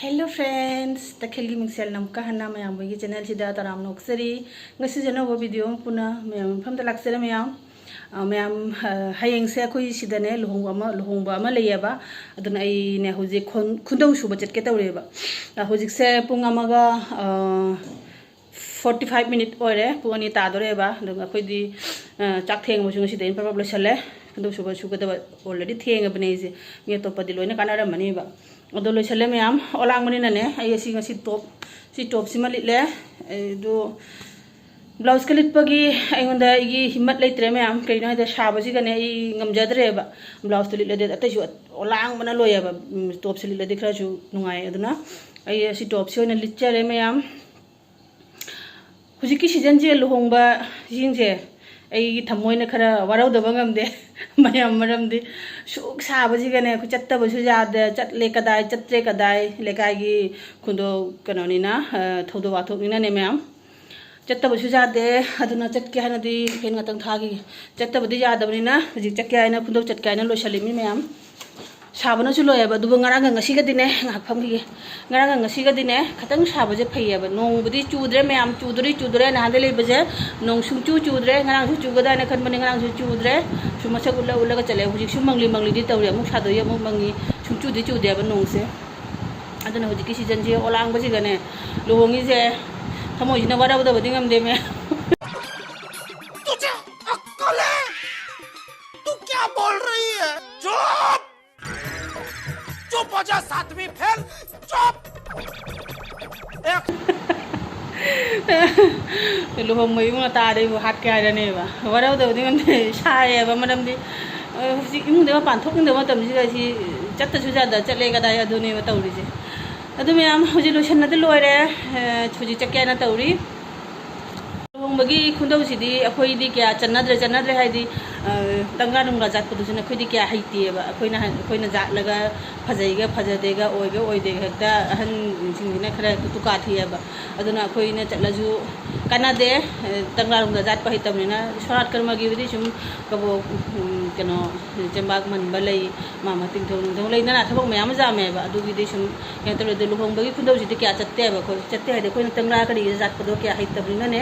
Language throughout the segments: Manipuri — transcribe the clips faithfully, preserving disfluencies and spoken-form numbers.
Hello friends, ꯇꯈꯦꯜꯒꯤ ꯃꯤꯡꯁꯦꯜꯅ ꯑꯃꯨꯛꯀ ꯍꯟꯅ ꯃꯌꯥꯝ ꯍꯣꯏꯒꯤ channelꯁꯤꯗ ꯇꯔꯥꯝꯅ ꯑꯣꯛꯆꯔꯤ꯫ ꯉꯁꯤꯁꯨ ꯑꯅꯧꯕ video ꯑꯃ ꯄꯨꯅ ꯃꯌꯥꯝ ꯃꯐꯝꯗ ꯂꯥꯛꯆꯔꯦ ꯃꯌꯥꯝ꯫ ꯑ, ꯃꯌꯥꯝ, ꯑ, ꯍꯌꯦꯡꯁꯦ ꯑꯩꯈꯣꯏ ꯁꯤꯗꯅꯦ ꯂꯨꯍꯣꯡꯕ ꯑꯃ, ꯂꯨꯍꯣꯡꯕ ꯑꯃ ꯂꯩꯌꯦꯕ꯫ ꯑꯗꯨꯅ ꯑꯩꯅꯦ ꯍꯧꯖꯤꯛ ꯈꯣꯟ-, ꯈꯨꯟꯗꯧ ꯁꯨꯕ ꯆꯠꯀꯦ ꯇꯧꯔꯤꯑꯕ꯫ ꯑ, ꯍꯧꯖꯤꯛꯁꯦ ꯄꯨꯡ ꯑꯃꯒ, ꯑ, forty five minute ꯑꯣꯏꯔꯦ, ꯄꯨꯡ ꯑꯅꯤ ꯇꯥꯗꯣꯔꯦꯕ꯫ ꯑꯗꯨꯒ ꯑꯩꯈꯣꯏꯗꯤ, ꯑ, ꯆꯥꯛ ꯊꯦꯡꯕꯁꯨ ꯉꯁꯤꯗꯤ ꯑꯩꯅ ꯄ꯭ꯔꯞ ꯄ꯭ꯔꯞ ꯂꯣꯏꯁꯜꯂꯦ꯫ ꯈꯨꯟꯗꯧ ꯁꯨꯕ ꯁꯨꯒꯗꯕ already ꯊꯦꯡꯉꯕꯅꯦ ꯑꯩꯁꯦ꯫ ꯃꯤ ꯑꯇꯣꯞꯄꯗꯤ ꯂꯣꯏꯅ ꯀꯥꯟꯅꯔꯝꯃꯅꯤꯕ꯫ ꯑꯗꯣ ꯂꯣꯏꯁꯜꯂꯦ ꯃꯌꯥꯝ꯫ ꯑꯣꯂꯥꯡꯕꯅꯤꯅꯅꯦ, ꯑꯩ ꯑꯁꯤ ꯉꯁꯤ top, ꯁꯤ topꯁꯤꯃ ꯂꯤꯠꯂꯦ꯫ ꯑꯩ ꯑꯗꯨ blouseꯀ ꯂꯤꯠꯄꯒꯤ ꯑꯩꯉꯣꯟꯗ ꯑꯩꯒꯤ ꯍꯤꯝꯃꯠ ꯂꯩꯇ꯭ꯔꯦ ꯃꯌꯥꯝ꯫ ꯀꯩꯅꯣ ꯍꯥꯏꯗ ꯁꯥꯕꯁꯤꯒꯅꯦ ꯑꯩ ꯉꯝꯖꯗ꯭ꯔꯦꯕ꯫ Blouseꯇꯣ ꯂꯤꯠꯂꯗꯤ ꯑꯇꯩꯁꯨ ꯑꯣꯂꯥꯡꯕꯅ ꯂꯣꯏꯌꯦꯕ꯫ ꯎꯝ, topꯁꯦ ꯂꯤꯠꯂꯗꯤ ꯈꯔꯁꯨ ꯅꯨꯡꯉꯥꯏ꯫ ꯑꯗꯨꯅ ꯑꯩ ꯑꯁꯤ topꯁꯦ ꯑꯣꯏꯅ ꯂꯤꯠꯆꯔꯦ ꯃꯌꯥꯝ꯫ ꯍꯧꯖꯤꯛꯀꯤ seasonꯁꯦ ꯂꯨꯍꯣꯡꯕꯁꯤꯡꯁꯦ ꯑꯩꯒꯤ ꯊꯃꯣꯏꯅ ꯈꯔ ꯋꯥꯔꯧꯗꯕ ꯉꯝꯗꯦ꯫ ꯃꯌꯥꯝ ꯃꯔꯝꯗꯤ ꯁꯨꯛ ꯁꯥꯕꯁꯤꯒꯅꯦ ꯑꯩꯈꯣꯏ ꯆꯠꯇꯕꯁꯨ ꯌꯥꯗꯦ, ꯆꯠꯂꯦ ꯀꯗꯥꯏ, ꯆꯠꯇ꯭ꯔꯦ ꯀꯗꯥꯏ, ꯂꯩꯀꯥꯏꯒꯤ ꯈꯨꯟꯗꯣ-, ꯀꯩꯅꯣꯅꯤꯅ, ꯑ, ꯊꯧꯗꯣꯛ ꯋꯥꯊꯣꯛꯅꯤꯅꯅꯦ ꯃꯌꯥꯝ꯫ ꯆꯠꯇꯕꯁꯨ ꯌꯥꯗꯦ, ꯑꯗꯨꯅ ꯆꯠꯀꯦ ꯍꯥꯏꯅꯗꯤ fan ꯉꯥꯛꯇꯪ ꯊꯥꯈꯤꯒꯦ꯫ ꯆꯠꯇꯕꯗꯤ ꯌꯥꯗꯕꯅꯤꯅ ꯍꯧꯖꯤꯛ ꯆꯠꯀꯦ ꯍꯥꯏꯅ ꯈꯨꯟꯗꯣꯛ ꯆꯠꯀꯦ ꯍꯥꯏꯅ ꯂꯣꯏꯁꯤꯜꯂꯤꯃꯤ ꯃꯌꯥꯝ꯫ ꯁꯥꯕꯅꯁꯨ ꯂꯣꯏꯌꯦꯕ꯫ ꯑꯗꯨꯕꯨ ꯉꯔꯥꯡꯒ ꯉꯁꯤꯒꯗꯤꯅꯦ, ꯉꯥꯏꯍꯥꯛ ꯐꯝꯈꯤꯒꯦ꯫ ꯉꯔꯥꯡꯒ ꯉꯁꯤꯒꯗꯤꯅꯦ ꯈꯤꯇꯪ ꯁꯥꯕꯁꯦ ꯐꯩꯌꯦꯕ꯫ ꯅꯣꯡꯕꯨꯗꯤ ꯆꯨꯗ꯭ꯔꯦ ꯃꯌꯥꯝ, ꯆꯨꯗꯣꯔꯤ ꯆꯨꯗꯣꯔꯦ ꯅꯍꯥꯟꯗꯩ ꯂꯩꯕꯁꯦ꯫ ꯅꯣꯡ ꯁꯨꯡꯆꯨ ꯆꯨꯗ꯭ꯔꯦ꯫ ꯉꯔꯥꯡꯁꯨ ꯆꯨꯒꯗ꯭ꯔꯥ ꯍꯥꯏꯅ ꯈꯟꯕꯅꯦ, ꯉꯔꯥꯡꯁꯨ ꯆꯨꯗ꯭ꯔꯦ꯫ ꯁꯨꯝ ꯃꯁꯛ ꯎꯠꯂ ꯎꯠꯂꯒ ꯆꯠꯂꯦ꯫ ꯍꯧꯖꯤꯛꯁꯨ ꯃꯪꯂꯤ ꯃꯪꯂꯤꯗꯤ ꯇꯧꯔꯤ, ꯑꯃꯨꯛ ꯁꯥꯗꯣꯛꯏ ꯑꯃꯨꯛ ꯃꯪꯉꯤ꯫ ꯁꯨꯡꯆꯨꯗꯤ ꯆꯨꯗꯦꯕ ꯅꯣꯡꯁꯦ꯫ ꯑꯗꯨꯅ ꯍꯧꯖꯤꯛꯀꯤ seasonꯁꯦ ꯑꯣꯂꯥꯡꯕꯁꯤꯒꯅꯦ ꯂꯨꯍꯣꯡꯉꯤꯁꯦ, ꯊꯃꯣꯏꯁꯤꯅ ꯋꯥꯔꯧꯗꯕꯗꯤ ꯉꯝꯗꯦ ꯃꯌꯥꯝ꯫ तुझे अक्कल है? तू क्या बोल रही है? चुप! चुप हो जा सातवीं फेल, चुप! एक ꯂꯨꯍꯣꯡꯕ ꯏꯃꯨꯡ ꯑꯇꯥꯗꯩꯕꯨ ꯍꯥꯠꯀꯦ ꯍꯥꯏꯔꯅꯦꯕ꯫ ꯋꯥꯔꯧꯗꯕꯗꯤ ꯉꯝꯗꯦ, ꯁꯥꯏꯌꯦꯕ꯫ ꯃꯔꯝꯗꯤ, ꯑ, ꯍꯧꯖꯤꯛ ꯏꯃꯨꯡꯗ ꯃꯄꯥꯟ ꯊꯣꯛꯅꯤꯡꯗꯕ ꯃꯇꯝꯁꯤꯗ ꯁꯤ ꯆꯠꯇꯁꯨ ꯌꯥꯗ ꯆꯠꯂꯦ ꯀꯗꯥꯏ ꯑꯗꯨꯅꯦꯕ ꯇꯧꯔꯤꯁꯦ꯫ ꯑꯗꯨ ꯃꯌꯥꯝ ꯍꯧꯖꯤꯛ ꯂꯣꯏꯁꯟꯅꯗ ꯂꯣꯏꯔꯦ꯫ ꯑ, ꯍꯧꯖꯤꯛ ꯆꯠꯀꯦ ꯍꯥꯏꯅ ꯇꯧꯔꯤ꯫ ꯒꯤ ꯈꯨꯟꯗꯧꯁꯤꯗꯤ ꯑꯩꯈꯣꯏꯗꯤ ꯀꯌꯥ ꯆꯠꯅꯗ꯭ꯔꯦ, ꯆꯠꯅꯗ꯭ꯔꯦ ꯍꯥꯏꯗꯤ, ꯑ, ꯇꯪꯒ꯭ꯔꯥ ꯅꯨꯡꯒ꯭ꯔꯥ ꯆꯠꯄꯗꯨꯁꯨꯅꯦ ꯑꯩꯈꯣꯏꯗꯤ ꯀꯌꯥ ꯍꯩꯇꯦꯕ꯫ ꯑꯩꯈꯣꯏꯅ ꯍ-, ꯑꯩꯈꯣꯏꯅ ꯆꯠꯂꯒ ꯐꯖꯩꯒ ꯐꯖꯗꯦꯒ, ꯑꯣꯏꯒ ꯑꯣꯏꯗꯦꯒ ꯍꯦꯛꯇ ꯑꯍꯟꯁꯤꯡꯁꯤꯅ ꯈꯔ ꯍꯦꯛꯇ ꯇꯨꯀꯥ ꯊꯤꯑꯕ꯫ ꯑꯗꯨꯅ ꯑꯩꯈꯣꯏꯅ ꯆꯠꯂꯁꯨ ꯀꯥꯟꯅꯗꯦ, ꯑ, ꯇꯪꯒ꯭ꯔꯥ ꯅꯨꯡꯒ꯭ꯔꯥ ꯆꯠꯄ ꯍꯩꯇꯕꯅꯤꯅ꯫ ꯁꯣꯔꯥꯠ ꯀꯔꯃꯒꯤꯕꯨꯗꯤ ꯁꯨꯝ ꯀꯕꯣꯛ, ꯎꯝ, ꯀꯩꯅꯣ, ꯆꯦꯡꯕꯥꯛ ꯃꯟꯕ ꯂꯩ, ꯃꯥ ꯃꯥ ꯇꯤꯡꯊꯧ ꯅꯨꯡꯊꯧ ꯂꯩꯗꯅ ꯊꯕꯛ ꯃꯌꯥꯝ ꯑꯃ ꯌꯥꯝꯃꯦꯕ꯫ ꯑꯗꯨꯒꯤꯗꯤ ꯁꯨꯝ ꯀꯩꯅꯣ ꯇꯧꯔꯦ꯫ ꯑꯗꯣ ꯂꯨꯍꯣꯡꯕꯒꯤ ꯈꯨꯗꯧꯁꯤꯗꯤ ꯀꯌꯥ ꯆꯠꯇꯦꯕ ꯑꯩꯈꯣꯏ꯫ ꯆꯠꯇꯦ ꯍꯥꯏꯗꯤ ꯑꯩꯈꯣꯏꯅ ꯇꯪꯒ꯭ꯔꯥ ꯀꯔꯤꯒꯤ ꯆꯠꯄꯗꯣ ꯀꯌꯥ ꯍꯩꯇꯕꯅꯤꯅꯅꯦ,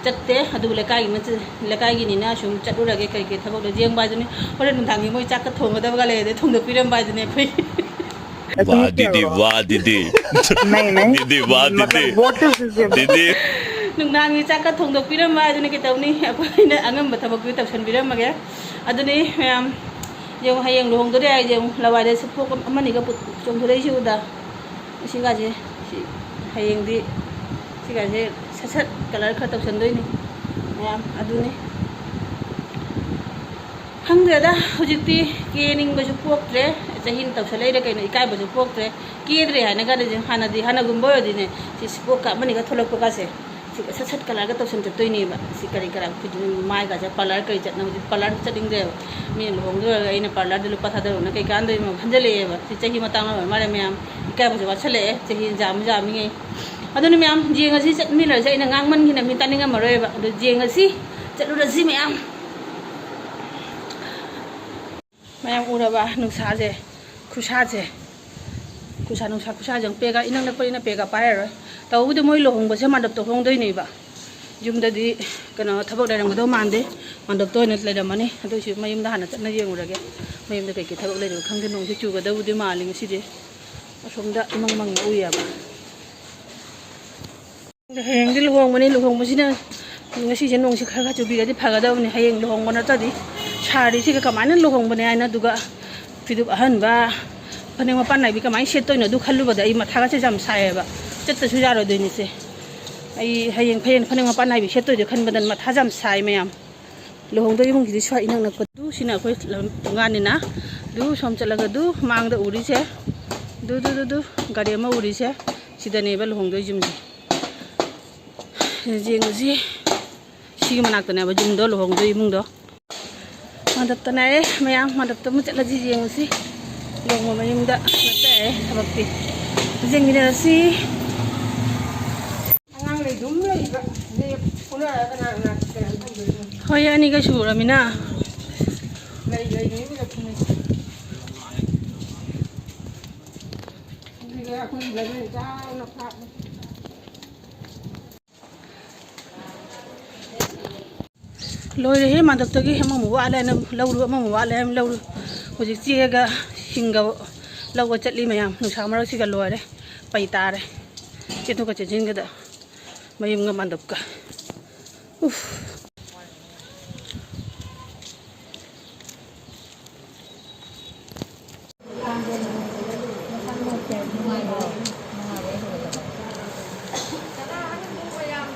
ꯆꯠꯇꯦ꯫ ꯑꯗꯨꯕꯨ ꯂꯩꯀꯥꯏꯒꯤ ꯃꯆꯤ-, ꯂꯩꯀꯥꯏꯒꯤꯅꯤꯅ ꯁꯨꯝ ꯆꯠꯂꯨꯔꯒꯦ, ꯀꯩ ꯀꯩ ꯊꯕꯛ ꯂꯩ ꯌꯦꯡꯕ ꯍꯥꯏꯗꯨꯅꯤ꯫ ꯍꯣꯔꯦꯟ ꯅꯨꯡꯗꯥꯡꯒꯤ ꯃꯣꯏ ꯆꯥꯛꯀ ꯊꯣꯡꯒꯗꯕꯒ ꯂꯩꯔꯗꯤ ꯊꯣꯡꯗꯣꯛꯄꯤꯔꯝꯕ ꯍꯥꯏꯗꯨꯅꯤ ꯑꯩꯈꯣꯏ꯫ ꯋꯥ ꯗꯤꯗꯤ, ꯋꯥ ꯗꯤꯗꯤ꯫ ꯅꯩ, ꯅꯩ꯫ ꯗꯤꯗꯤ, ꯋꯥ ꯗꯤꯗꯤ꯫ ꯃꯈꯜ ꯕꯣꯠꯇꯨꯁꯨ ꯁꯦꯝ-, ꯗꯤꯗꯤ꯫ ꯅꯨꯡꯗꯥꯡꯒꯤ ꯆꯥꯛꯀ ꯊꯣꯡꯗꯣꯛꯄꯤꯔꯝꯕ ꯍꯥꯏꯗꯨꯅ ꯀꯩꯇꯧꯅꯤ, ꯑꯩꯈꯣꯏꯅ ꯑꯉꯝꯕ ꯊꯕꯛꯇꯨꯗꯤ ꯇꯧꯁꯟꯕꯤꯔꯝꯃꯒꯦ꯫ ꯑꯗꯨꯅꯤ ꯃꯌꯥꯝ, ꯌꯦꯡꯉꯨ, ꯍꯌꯦꯡ ꯂꯨꯍꯣꯡꯗꯣꯔꯦ ꯍꯥꯏꯁꯦ ꯌꯦꯡꯉꯨ, ꯂꯋꯥꯏꯗ ꯁꯤ ꯐꯣꯛ ꯑꯃꯅꯤꯒ ꯄꯨ-, ꯆꯣꯡꯊꯣꯔꯛꯏꯁꯤ ꯎꯗ꯫ ꯁꯤꯒꯁꯦ, ꯁꯤ, ꯍꯌꯦꯡꯗꯤ ꯁꯤꯒꯁꯦ ꯁꯠ ꯁꯠ colour ꯈꯔ ꯇꯧꯁꯟꯗꯣꯏꯅꯤ ꯃꯌꯥꯝ꯫ ꯑꯗꯨꯅꯤ꯫ ꯈꯪꯗ꯭ꯔꯦꯗ, ꯍꯧꯖꯤꯛꯇꯤ ꯀꯦꯅꯤꯡꯕꯁꯨ ꯄꯣꯛꯇ꯭ꯔꯦ, ꯆꯍꯤꯅ ꯇꯧꯁꯜꯂꯛꯏꯔ ꯀꯩꯅꯣ, ꯏꯀꯥꯏꯕꯁꯨ ꯄꯣꯛꯇ꯭ꯔꯦ꯫ ꯀꯦꯗ꯭ꯔꯦ ꯍꯥꯏꯅꯒꯗꯤ ꯍꯥꯟꯅꯗꯤ, ꯍꯥꯟꯅꯒꯨꯝꯕ ꯑꯣꯏꯔꯗꯤꯅꯦ, ꯁꯤ, ꯁꯤ ꯄꯣꯛꯀ ꯑꯃꯅꯤꯒ ꯊꯣꯛꯂꯛꯄꯒꯁꯦ, ꯁꯤ ꯁꯠ ꯁꯠ colourꯒ ꯇꯧꯁꯟ ꯆꯠꯇꯣꯏꯅꯦꯕ꯫ ꯁꯤ ꯀꯔꯤ ꯀꯔꯥ ꯈꯨꯖꯤꯟ, ꯃꯥꯏꯒꯁꯦ parlour ꯀꯔꯤ ꯆꯠꯅꯕ, ꯍꯧꯖꯤꯛ parlourꯁꯨ ꯆꯠꯅꯤꯡꯗ꯭ꯔꯦꯕ꯫ ꯃꯤꯅ ꯂꯨꯍꯣꯡꯗꯣꯏꯔꯒ ꯑꯩꯅ parlourꯗ ꯂꯨꯄꯥ ꯊꯥꯗꯔꯨꯅ ꯀꯩ ꯀꯥꯟꯗꯣꯏꯅꯣ ꯈꯟꯖꯜꯂꯛꯑꯦꯕ꯫ ꯁꯤ ꯆꯍꯤ ꯃꯇꯥꯡ ꯑꯣꯏꯔ ꯃꯥꯜꯂꯦ ꯃꯌꯥꯝ꯫ ꯏꯀꯥꯏꯕꯁꯨ ꯋꯥꯠꯁꯜꯂꯛꯑꯦ, ꯆꯍꯤ ꯌꯥꯝ ꯌꯥꯝꯃꯤꯉꯩ꯫ ꯑꯗꯨꯅ ꯃꯌꯥꯝ ꯌꯦꯡꯉꯁꯤ, ꯆꯠꯃꯤꯟꯅꯔꯁꯤ꯫ ꯑꯩꯅ ꯉꯥꯡꯃꯟꯈꯤꯅ ꯃꯤ ꯇꯥꯅꯤꯡꯉꯝꯃꯔꯣꯏꯕ꯫ ꯑꯗꯣ ꯌꯦꯡꯉꯁꯤ, ꯆꯠꯂꯨꯔꯁꯤ ꯃꯌꯥꯝ꯫ ꯃꯌꯥꯝ ꯎꯔꯕ ꯅꯨꯡꯁꯥꯁꯦ, ꯈꯨꯁꯥꯁꯦ, ꯈꯨꯁꯥ, ꯅꯨꯡꯁꯥ ꯈꯨꯁꯥꯁꯦ ꯑꯃꯨꯛ ꯄꯦꯒ ꯏꯅꯛ ꯅꯛꯄꯅꯤꯅ ꯄꯦꯒ ꯄꯥꯏꯔꯔꯣꯏ꯫ ꯇꯧꯕꯕꯨꯗꯤ ꯃꯣꯏ ꯂꯨꯍꯣꯡꯕꯁꯦ ꯃꯟꯗꯞꯇ ꯍꯣꯡꯗꯣꯏꯅꯦꯕ꯫ ꯌꯨꯝꯗꯗꯤ ꯀꯩꯅꯣ ꯊꯕꯛ ꯂꯩꯔꯝꯒꯗꯧ ꯃꯥꯟꯗꯦ, ꯃꯟꯗꯞꯇ ꯑꯣꯏꯅ ꯂꯩꯔꯝꯃꯅꯤ꯫ ꯑꯗꯨꯏꯁꯨ ꯃꯌꯨꯝꯗ ꯍꯥꯟꯅ ꯆꯠꯅ ꯌꯦꯡꯉꯨꯔꯒꯦ꯫ ꯃꯌꯨꯝꯗ ꯀꯩꯀꯩ ꯊꯕꯛ ꯂꯩꯔꯤꯕ ꯈꯪꯗꯦ꯫ ꯅꯣꯡꯁꯦ ꯆꯨꯒꯗꯧꯕꯗꯤ ꯃꯥꯜꯂꯤ ꯉꯁꯤꯗꯤ꯫ ꯑꯁꯣꯝꯗ ꯏꯃꯪ ꯃꯪꯅ ꯎꯏꯌꯦꯕ꯫ ꯑꯗꯣ ꯍꯌꯦꯡꯗꯤ ꯂꯨꯍꯣꯡꯕꯅꯤ, ꯂꯨꯍꯣꯡꯕꯁꯤꯅ ꯉꯁꯤꯁꯦ ꯅꯣꯡꯁꯦ ꯈꯔ ꯈꯔ ꯆꯨꯕꯤꯔꯗꯤ ꯐꯒꯗꯕꯅꯤ꯫ ꯍꯌꯦꯡ ꯂꯨꯍꯣꯡꯕ ꯅꯠꯇ꯭ꯔꯗꯤ ꯁꯥꯔꯤꯁꯤꯒ ꯀꯃꯥꯏꯅ ꯂꯨꯍꯣꯡꯕꯅꯦ ꯍꯥꯏꯅ, ꯑꯗꯨꯒ ꯐꯤꯗꯨꯛ ꯑꯍꯟꯕ, ꯐꯅꯦꯛ ꯃꯄꯥꯟ ꯅꯥꯏꯕꯤ ꯀꯃꯥꯏꯅ ꯁꯦꯠꯇꯣꯏꯅꯣ ꯑꯗꯨ ꯈꯜꯂꯨꯕꯗ ꯑꯩ ꯃꯊꯥꯒꯁꯦ ꯌꯥꯝ ꯁꯥꯏꯌꯦꯕ꯫ ꯆꯠꯇꯁꯨ ꯌꯥꯔꯣꯏꯗꯣꯏꯅꯤꯁꯦ꯫ ꯑꯩ ꯍꯌꯦꯡ ꯐꯌꯦꯡ ꯐꯅꯦꯛ ꯃꯄꯥꯟ ꯅꯥꯏꯕꯤ ꯁꯦꯠꯇꯣꯏꯗꯣ ꯈꯟꯕꯗ ꯃꯊꯥꯁꯦ ꯌꯥꯝ ꯁꯥꯏ ꯃꯌꯥꯝ꯫ ꯂꯨꯍꯣꯡꯗꯣꯏ ꯏꯃꯨꯡꯁꯤꯗꯤ ꯁ꯭ꯋꯥꯏ ꯏꯅꯛ ꯅꯛꯄ꯫ ꯑꯗꯨ ꯁꯤꯅ ꯑꯩꯈꯣꯏ ꯂꯝ ꯊꯣꯡꯒꯥꯟꯅꯤꯅ꯫ ꯑꯗꯨ ꯁꯣꯝ ꯆꯠꯂꯒ ꯑꯗꯨ ꯃꯥꯡꯗ ꯎꯔꯤꯁꯦ, ꯑꯗꯨ, ꯑꯗꯨ, ꯑꯗꯨ, ꯑꯗꯨ ꯒꯥꯔꯤ ꯑꯃ ꯎꯔꯤꯁꯦ, ꯁꯤꯗꯅꯦꯕ ꯂꯨꯍꯣꯡꯗꯣꯏ ꯌꯨꯝꯁꯦ꯫ ꯌꯦꯡꯉꯁꯤ꯫ ꯁꯤꯒꯤ ꯃꯅꯥꯛꯇꯅꯦꯕ ꯌꯨꯝꯗꯣ, ꯂꯨꯍꯣꯡꯗꯣꯏ ꯏꯃꯨꯡꯗꯣ꯫ ꯃꯥꯟꯗꯞꯇ ꯉꯥꯏꯔꯦ ꯃꯌꯥꯝ, ꯃꯥꯟꯗꯞꯇ ꯑꯃꯨꯛ ꯆꯠꯂꯁꯤ ꯌꯦꯡꯉꯨꯁꯤ꯫ ꯂꯨꯍꯣꯡꯕ ꯃꯌꯨꯝꯗ ꯅꯠꯇꯦ ꯊꯕꯛꯇꯤ꯫ ꯌꯦꯡꯃꯤꯟꯅꯔꯁꯤ꯫ ꯑꯉꯥꯡ ꯂꯩꯗꯨꯝ ꯂꯩꯕ꯫ ꯂꯦꯞ ꯐꯨꯅꯔꯒ ꯀꯅꯥ ꯀꯅꯥ ꯀꯩꯅꯣ ꯇꯧꯗꯣꯏꯅꯣ? ꯍꯣꯏ, ꯑꯅꯤꯒ ꯁꯨꯔꯃꯤꯅ꯫ ꯂꯩ ꯂꯩ ꯂꯩ ꯂꯩ ꯐꯨꯅꯩ꯫ ꯑꯗꯨꯒ ꯑꯩꯈꯣꯏꯒꯤ ꯂꯩꯔꯣꯟ ꯆꯥꯎꯅ ꯐꯥꯠꯂꯤ꯫ ꯂꯣꯏꯔꯦꯍꯦ, ꯃꯥꯟꯗꯞꯇꯒꯤ ꯑꯃꯃꯨꯛ ꯋꯥꯠꯂꯦ ꯍꯥꯏꯅ ꯂꯧꯔꯨ, ꯑꯃꯃꯨꯛ ꯋꯥꯠꯂꯦ ꯍꯥꯏꯅ ꯂꯧꯔꯨ꯫ ꯍꯧꯖꯤꯛ ꯆꯦꯒ ꯁꯤꯡꯒ ꯂꯧꯕ ꯆꯠꯂꯤ ꯃꯌꯥꯝ꯫ ꯅꯨꯡꯁꯥ ꯃꯔꯛꯁꯤꯒ ꯂꯣꯏꯔꯦ, ꯄꯩ ꯇꯥꯔꯦ꯫ ꯆꯦꯟꯊꯣꯛꯀ ꯆꯦꯟꯁꯤꯟꯒꯗ ꯃꯌꯨꯝꯒ ꯃꯥꯟꯗꯞꯀ꯫ ꯎꯐ꯫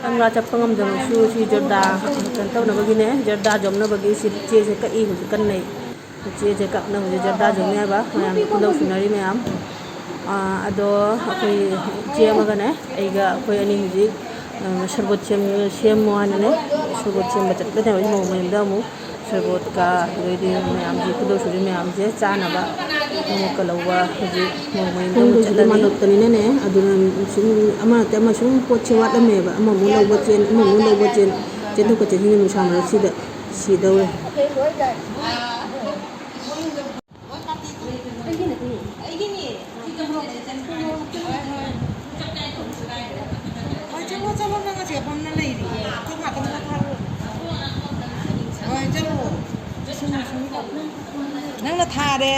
ꯀꯪꯂꯥ ꯆꯠꯄ ꯉꯝꯗꯕꯁꯨ ꯁꯤ ꯖꯔꯗꯥ ꯀꯩꯅꯣ ꯇꯧꯅꯕꯒꯤꯅꯦ, ꯖꯔꯗꯥ ꯌꯣꯝꯅꯕꯒꯤ ꯁꯤ ꯆꯦꯁꯦ ꯀꯛꯏ ꯍꯧꯖꯤꯛ ꯀꯟꯅ꯫ ꯆꯦꯁꯦ ꯀꯛꯅꯕꯁꯦ ꯖꯔꯗꯥ ꯌꯣꯝꯅꯤ ꯍꯥꯏꯕ ꯃꯌꯥꯝ ꯈꯨꯗꯧ ꯁꯨꯅꯔꯤ ꯃꯌꯥꯝ꯫ ꯑꯥ, ꯑꯗꯣ ꯑꯩꯈꯣꯏ ꯏꯆꯦ ꯑꯃꯒꯅꯦ ꯑꯩꯒ ꯑꯩꯈꯣꯏ ꯑꯅꯤ ꯍꯧꯖꯤꯛ, ꯑ, ꯁꯔꯕꯠ ꯁꯦꯝ-, ꯁꯦꯝꯃꯣ ꯍꯥꯏꯅꯅꯦ ꯁꯔꯕꯠ ꯁꯦꯝꯕ ꯆꯠꯀꯅꯦꯕ ꯃꯧ ꯃꯌꯨꯝꯗ ꯑꯃꯨꯛ꯫ ꯁꯔꯕꯣꯠꯀ ꯑꯗꯩꯗꯤ ꯃꯌꯥꯝꯁꯦ ꯈꯨꯗꯣꯜ ꯁꯨꯔꯤ ꯃꯌꯥꯝꯁꯦ ꯆꯥꯅꯕ ꯑꯃꯨꯛꯀ ꯂꯧꯕ ꯍꯧꯖꯤꯛ ꯃꯧ ꯃꯌꯨꯝꯗ ꯑꯃꯨꯛ ꯄꯨꯡꯗꯨꯁꯨ ꯆꯠꯂꯅꯤ꯫ ꯃꯥꯟꯗꯣꯞꯇꯅꯤꯅꯅꯦ, ꯑꯗꯨꯅ ꯁꯨꯝ ꯑꯃ ꯅꯠꯇꯦ ꯑꯃ ꯁꯨꯝ ꯄꯣꯠꯁꯦ ꯋꯥꯠꯂꯝꯃꯦꯕ, ꯑꯃꯃꯨꯛ ꯂꯧꯕ ꯆꯦꯟ, ꯑꯃꯃꯨꯛ ꯂꯧꯕ ꯆꯦꯟ, ꯆꯦꯟꯊꯣꯛꯀ ꯆꯦꯟꯁꯤꯟꯒ ꯅꯨꯡꯁꯥ ꯃꯔꯛꯁꯤꯗ ꯁꯤꯗꯧꯔꯦ꯫ ꯍꯣꯏ, ꯆꯠꯂꯣ, ꯆꯠꯂꯣ, ꯅꯪ ꯑꯁꯤ ꯐꯝꯅ ꯂꯩꯔꯤꯌꯦ꯫ ꯆꯠꯂꯣ, ꯉꯥꯛꯇꯪ ꯄꯣꯊꯥꯔꯣ꯫ ꯍꯣꯏ, ꯆꯠꯂꯣ꯫ ꯅꯪꯅ ꯊꯥꯔꯦ꯫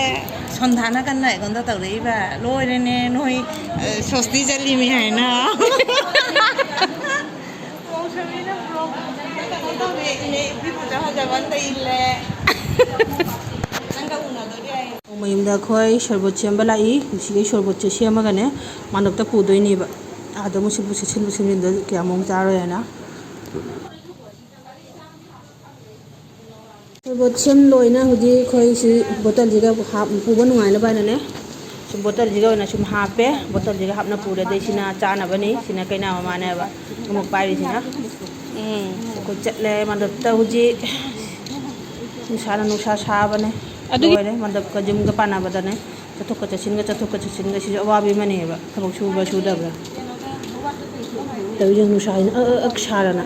ꯁꯣꯟꯗꯥꯅ ꯀꯟꯅ ꯑꯩꯉꯣꯟꯗ ꯇꯧꯔꯛꯏꯕ꯫ ꯂꯣꯏꯔꯦꯅꯦ, ꯅꯣꯏ, ꯑ, ꯁꯣꯁꯇꯤ ꯆꯠꯂꯤꯃꯤ ꯍꯥꯏꯅ꯫ ꯃꯧꯁꯃꯤꯅ ꯕ꯭ꯂꯣꯛ ꯀꯩꯅꯣ ꯇꯧꯔꯦ, ꯏꯅꯦ, ꯏꯄꯤ ꯐꯖ ꯐꯖꯕ ꯑꯝꯇ ꯏꯜꯂꯦ꯫ ꯅꯪꯒ ꯎꯅꯗꯣꯏꯔꯦ ꯍꯥꯏ꯫ ꯃꯌꯨꯝꯗ ꯑꯩꯈꯣꯏ ꯁꯔꯕꯠ ꯁꯦꯝꯕ ꯂꯥꯛꯏ꯫ ꯁꯤꯒꯤ ꯁꯔꯕꯠꯁꯦ ꯁꯦꯝꯃꯒꯅꯦ ꯃꯥꯟꯗꯞꯇ ꯄꯨꯗꯣꯏꯅꯦꯕ꯫ ꯑꯥꯗ ꯑꯃꯨꯛ ꯁꯤꯕꯨ ꯁꯤꯠꯆꯤꯟ ꯁꯤꯠꯆꯤꯟꯗ ꯀꯌꯥ ꯃꯑꯣꯡ ꯆꯥꯔꯣꯏ ꯍꯥꯏꯅ꯫ ꯁꯔꯕꯠ ꯁꯦꯝ ꯂꯣꯏꯅ ꯍꯧꯖꯤꯛ ꯑꯩꯈꯣꯏ ꯁꯤ ꯕꯣꯇꯜꯁꯤꯗ ꯍꯥꯞ-, ꯄꯨꯕ ꯅꯨꯡꯉꯥꯏꯅꯕ ꯍꯥꯏꯅꯅꯦ꯫ ꯁꯨꯝ ꯕꯣꯇꯜꯁꯤꯒ ꯑꯣꯏꯅ ꯁꯨꯝ ꯍꯥꯞꯄꯦ꯫ ꯕꯣꯇꯜꯁꯤꯒ ꯍꯥꯞꯅ ꯄꯨꯔꯦ꯫ ꯑꯗꯩ ꯁꯤꯅ ꯆꯥꯅꯕꯅꯤ꯫ ꯁꯤꯅ ꯀꯩꯅꯥ ꯃꯃꯥꯅꯦꯕ ꯑꯃꯨꯛ ꯄꯥꯏꯔꯤꯁꯤꯅ꯫ ꯑꯩꯈꯣꯏ ꯆꯠꯂꯦ ꯃꯟꯗꯞꯇ ꯍꯧꯖꯤꯛ꯫ ꯅꯨꯡꯁꯥꯅ ꯅꯨꯡꯁꯥ ꯁꯥꯕꯅꯦ꯫ ꯑꯗꯨꯒꯤ ꯂꯣꯏꯔꯦ, ꯃꯟꯗꯞꯀ ꯖꯤꯝꯒ ꯄꯥꯟꯅꯕꯗꯅꯦ꯫ ꯆꯠꯊꯣꯛꯀ ꯆꯠꯁꯤꯟꯒ, ꯆꯠꯊꯣꯛꯀ ꯆꯠꯁꯤꯟꯒ, ꯁꯤꯁꯨ ꯑꯋꯥꯕ ꯑꯃꯅꯦꯕ, ꯊꯕꯛ ꯁꯨꯕ ꯁꯨꯗꯕ꯭ꯔꯥ꯫ ꯇꯧꯔꯤꯁꯦ ꯅꯨꯡꯁꯥꯁꯤꯅ ꯑꯛ ꯑꯛ ꯑꯛ ꯁꯥꯔꯅ꯫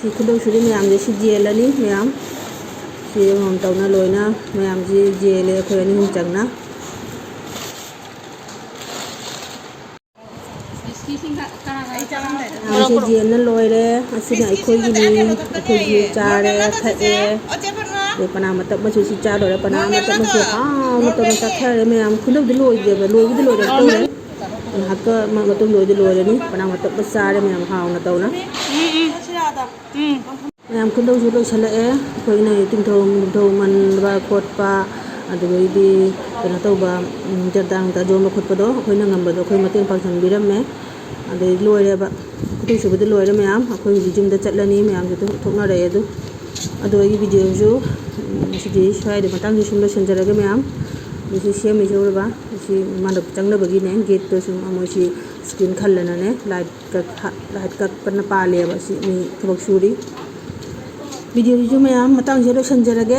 ꯁꯤ ꯈꯨꯗꯣꯡ ꯁꯨꯔꯤ ꯃꯌꯥꯝꯁꯦ ꯁꯤ ꯌꯦꯜꯂꯅꯤ ꯃꯌꯥꯝ꯫ ꯁꯤ ꯑꯃꯃꯝ ꯇꯧꯅ ꯂꯣꯏꯅ ꯃꯌꯥꯝꯁꯤ ꯌꯦꯜꯂꯦ ꯑꯩꯈꯣꯏ ꯑꯅꯤ ꯑꯍꯨꯝ ꯆꯪꯅ꯫ ꯃꯌꯥꯝꯁꯦ ꯌꯦꯟꯅ ꯂꯣꯏꯔꯦ꯫ ꯑꯁꯤꯅ ꯑꯩꯈꯣꯏꯒꯤꯅꯤ꯫ ꯑꯩꯈꯣꯏꯒꯤ ꯆꯥꯔꯦ, ꯊꯛꯑꯦ꯫ ꯑꯗꯩ ꯄꯅꯥ ꯃꯇꯞ ꯃꯆꯨꯁꯤ ꯆꯥ ꯂꯣꯏꯔꯦ꯫ ꯄꯅꯥ ꯃꯇꯞ ꯃꯆꯨ ꯍꯥꯎꯅ ꯇꯧꯅ ꯆꯥꯊꯔꯦ ꯃꯌꯥꯝ꯫ ꯈꯨꯟꯗꯧꯗꯤ ꯂꯣꯏꯗ꯭ꯔꯦꯕ, ꯂꯣꯏꯕꯨꯗꯤ ꯂꯣꯏꯔꯦ ꯇꯧꯔꯦ꯫ ꯉꯥꯏꯍꯥꯛꯀ ꯃ-, ꯃꯇꯨꯡ ꯂꯣꯏꯗꯤ ꯂꯣꯏꯔꯅꯤ꯫ ꯄꯅꯥ ꯃꯇꯞ ꯆꯥꯔꯦ ꯃꯌꯥꯝ ꯍꯥꯎꯅ ꯇꯧꯅ꯫ ꯃꯌꯥꯝ ꯈꯨꯟꯗꯧꯁꯨ ꯂꯣꯏꯁꯤꯜꯂꯛꯑꯦ꯫ ꯑꯩꯈꯣꯏꯅ ꯇꯤꯡꯊꯧ ꯇꯤꯡꯊꯧ ꯃꯟꯕ ꯈꯣꯠꯄ, ꯑꯗꯨꯗꯩꯗꯤ ꯀꯩꯅꯣ ꯇꯧꯕ, ꯎꯝ, ꯖꯔꯗꯥ ꯅꯨꯡꯗꯥ ꯌꯣꯟꯕ ꯈꯣꯠꯄꯗꯣ ꯑꯩꯈꯣꯏꯅ ꯉꯝꯕꯗꯣ ꯑꯩꯈꯣꯏ ꯃꯇꯦꯡ ꯄꯥꯡꯁꯤꯟꯕꯤꯔꯝꯃꯦ꯫ ꯑꯗꯩ ꯂꯣꯏꯔꯦꯕ, ꯈꯨꯗꯣꯡ ꯁꯨꯕꯗꯤ ꯂꯣꯏꯔꯦ ꯃꯌꯥꯝ꯫ ꯑꯩꯈꯣꯏ ꯍꯧꯖꯤꯛ ꯌꯨꯝꯗ ꯆꯠꯂꯅꯤ, ꯃꯌꯥꯝꯁꯨ ꯑꯗꯨꯝ ꯊꯣꯛꯅꯔꯛꯑꯦ꯫ ꯑꯗꯨ, ꯑꯗꯣ ꯑꯩꯒꯤ ꯚꯤꯗꯤꯑꯣꯁꯨ, ꯎꯝ, ꯉꯁꯤꯗꯤ ꯁ꯭ꯋꯥꯏꯗ ꯃꯇꯥꯡꯁꯤ ꯁꯨꯝ ꯂꯣꯏꯁꯤꯟꯖꯔꯒꯦ ꯃꯌꯥꯝ꯫ ꯍꯧꯖꯤꯛꯁꯤ ꯁꯦꯝꯃꯤꯁꯦ ꯎꯔꯕ? ꯁꯤ ꯃꯥꯅ ꯆꯪꯅꯕꯒꯤꯅꯦ, ꯒꯦꯠꯇꯣ ꯁꯨꯝ ꯃꯣꯏꯁꯤ ꯁ꯭ꯀ꯭ꯔꯤꯟ ꯈꯜꯂꯅꯅꯦ, ꯂꯥꯏꯠ ꯀꯛ-, ꯂꯥꯏꯠ ꯀꯛꯄꯅ ꯄꯥꯜꯂꯦꯕ꯫ ꯁꯤ ꯃꯤ ꯊꯕꯛ ꯁꯨꯔꯤ꯫ ꯚꯤꯗꯤꯑꯣꯁꯤꯁꯨ ꯃꯌꯥꯝ ꯃꯇꯥꯡꯁꯤꯗ ꯂꯣꯏꯁꯤꯟꯖꯔꯒꯦ꯫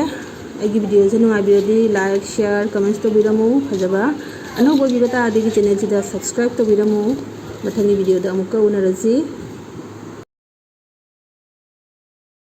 ꯑꯩꯒꯤ ꯚꯤꯗꯤꯑꯣꯁꯦ ꯅꯨꯡꯉꯥꯏꯕꯤꯔꯗꯤ like, share, comments ꯇꯧꯕꯤꯔꯝꯃꯨ꯫ ꯐꯖꯕ ꯑꯅꯧꯕ ꯑꯣꯏꯕꯤꯕ ꯇꯥꯔꯗꯤ ꯑꯩꯒꯤ ꯆꯦꯅꯦꯜꯁꯤꯗ subscribe ꯇꯧꯕꯤꯔꯝꯃꯨ꯫ ꯃꯊꯪꯒꯤ ꯚꯤꯗꯤꯑꯣꯗ ꯑꯃꯨꯛꯀ ꯎꯅꯔꯁꯤ꯫